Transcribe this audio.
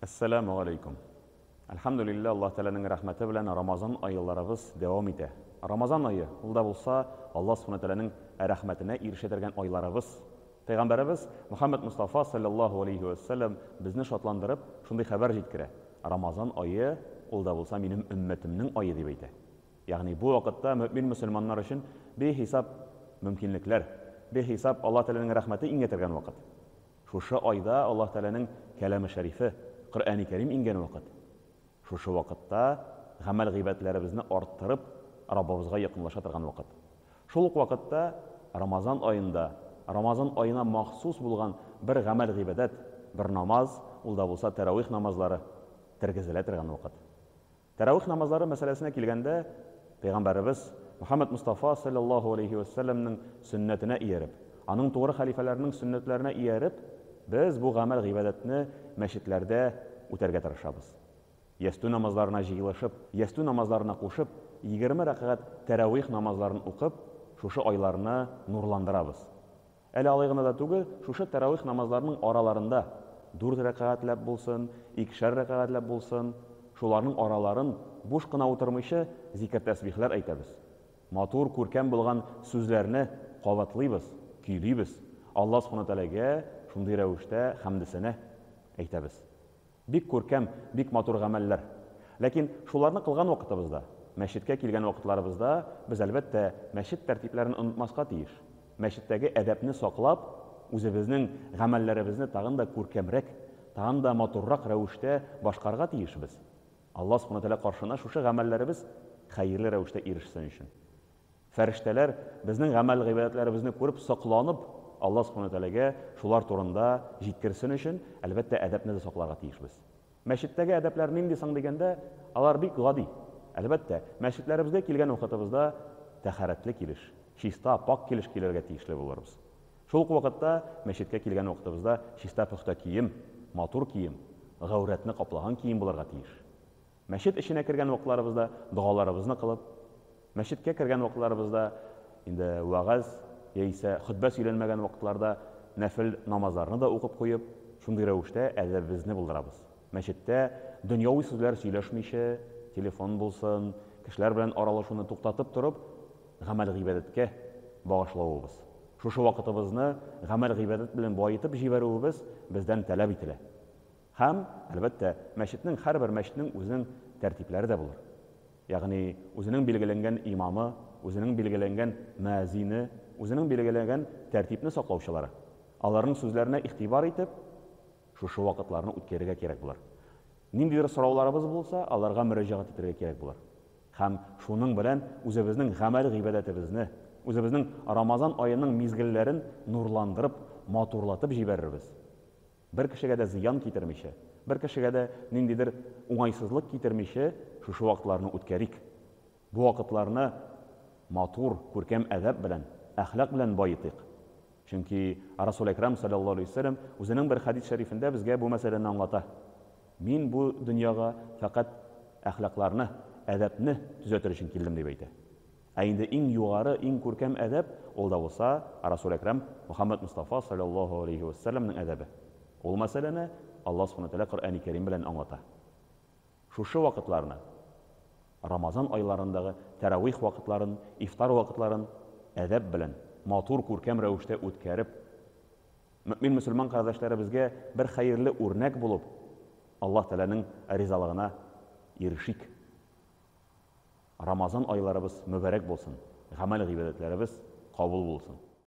Әссәламү галәйкүм. Әлхәмдүлилләһ, Аллаһ Тәгаләнең рәхмәте белән Рамазан айларыбыз дәвам итә. Рамазан ае, ул да булса, Аллаһ Субхана Тәгаләнең рәхмәтенә ирешә торган айларыбыз. Пәйгамбәребез Мөхәммәд Мостафа салләллаһу алейһи вә сәлләм безне шатландырып, шундый хәбәр җиткерә, Рамазан ае, ул да булса минем өммәтемнең ае, дип әйтә. Ягъни бу вакытта мөэмин-мөселманнар өчен бихисап мөмкинлекләр, бихисап Аллаһ Тәгаләнең рәхмәте иңә торган вакыт. Шушы айда Аллаһ Тәгаләнең Кәламе Шәрифе, Коръәни Кәрим иңгән вакыт. Шушы вакытта гамәл-гыйбадәтләребезне арттырып, Раббыбызга якынлаша торган вакыт. Шул ук вакытта Рамазан аенда, Рамазан аена махсус булган бер гамәл-гыйбадәт, бер намаз, ул да булса тәравих намазлары тергезелә торган вакыт. Тәравих намазлары мәсьәләсенә килгәндә, Пәйгамбәребез Мөхәммәд Мостафа салләллаһу алейһи вә сәлләмнең сөннәтенә ияреп, аның тугры хәлифәләренең сөннәтләренә ияреп, без бу гамәл-гыйбадәтне мәчетләрдә үтәргә тырышабыз. Ястү намазларына җыелышып, ястү намазларына кушып, 20 рәкәгать тәравих намазларын укып, шушы айларны нурландырабыз. Әле алай гына да түгел, шушы тәравих намазларының араларында, дүрт рәкәгатьләп булсын, икешәр рәкәгатьләп булсын, шуларның араларын буш кына утырмыйча зикер-тәсбихләр әйтәбез. Матур, күркәм булган сүзләрне кабатлыйбыз, көйлибез, Алла Субхана Тәгаләгә шундый рәвештә хәмде-сәнә әйтәбез. Бик күркәм, бик матур гамәлләр. Ләкин шуларны кылган вакытыбызда, мәчеткә килгән вакытларыбызда без, әлбәттә, мәчет тәртипләрен онытмаска тиеш. Мәчеттәге әдәпне саклап, үзебезнең гамәлләребезне тагын да күркәмрәк, тагын да матуррак рәвештә башкарырга тиешбез. Алла Субхана Тәгалә каршына шушы гамәлләребез хәерле рәвештә ирешсен өчен. Фәрештәләр безнең гамәл-гыйбадәтләребезне күреп, сокланып, Алла Субхана Тәгаләгә шулар турында җиткерсен өчен, әлбәттә, әдәпне дә сакларга тиешбез. Мәчеттәге әдәпләр нинди соң дигәндә, алар бик гади. Әлбәттә, мәчетләребезгә килгән вакытыбызда тәһарәтле килеш, чиста, пакь килеш килергә тиешле булырбыз. Шул ук вакытта мәчеткә килгән вакытыбызда чиста-пөхтә кием, матур кием, гаурәтне каплаган кием булырга тиеш. Мәчет эченә кергән вакытларыбызда догаларыбызны кылып, мәчеткә кергән вакытларыбызда инде вәгазь яисә хөтбә сөйләнмәгән вакытларда нәфел намазларны да укып куеп, шундый рәвештә әдәбебезне булдырабыз. Мәчеттә дөньяви сүзләр сөйләшмичә, телефон булсын, кешеләр белән аралашуны туктатып торып, гамәл-гыйбадәткә багышлавыбыз, шушы вакытыбызны гамәл-гыйбадәт белән баетып җибәрүебез бездән таләп ителә. Һәм, әлбәттә, мәчетнең, һәрбер мәчетнең үзенең тәртипләре дә булыр. Ягъни, үзенең билгеләнгән имамы, үзенең билгеләнгән мөәзине, үзенең билгеләнгән тәртипне саклаучылары. Аларның сүзләренә игътибар итеп, шушы вакытларны үткәрергә кирәк булыр. Ниндидер сорауларыбыз булса, аларга мөрәҗәгать итәргә кирәк булыр. Һәм шуның белән үзебезнең гамәл-гыйбадәтебезне, үзебезнең Рамазан аеның мизгелләрен нурландырып, матурлатып җибәрербез. Бер кешегә дә зыян китермичә, бер кешегә дә ниндидер уңайсызлык китермичә шушы вакытларны үткәрик. Бу вакытларны матур, күркәм әдәп белән, әхлак белән баетыйк. Чөнки Расул Әкрам салләллаһу алейһи ва сәлләм үзенең бер хәдис шәрифендә безгә бу мәсьәләне аңлата. Мин бу дөньяга фәкать әхлакларны, әдәпне төзәтер өчен килдем, дип әйтә. Ә инде иң югары, иң күркәм әдәп, ул да булса, Расул Әкрам Мөхәммәд Мостафа салләллаһу алейһи вә сәлләмнең әдәбе. Ул мәсьәләне Аллаһ Субхана Тәгалә Коръәни Кәрим белән аңлата. Шушы вакытларны, Рамазан айларындагы тәравих вакытларын, ифтар вакытларын әдәп белән, матур, күркәм рәвештә үткәреп, мөэмин-мөселман кардәшләребезгә бер хәерле үрнәк булып, Аллаһ Тәгаләнең ризалыгына ирешик. Рамазан айларыбыз мөбарәк булсын, гамәл-гыйбадәтләребез кабул булсын.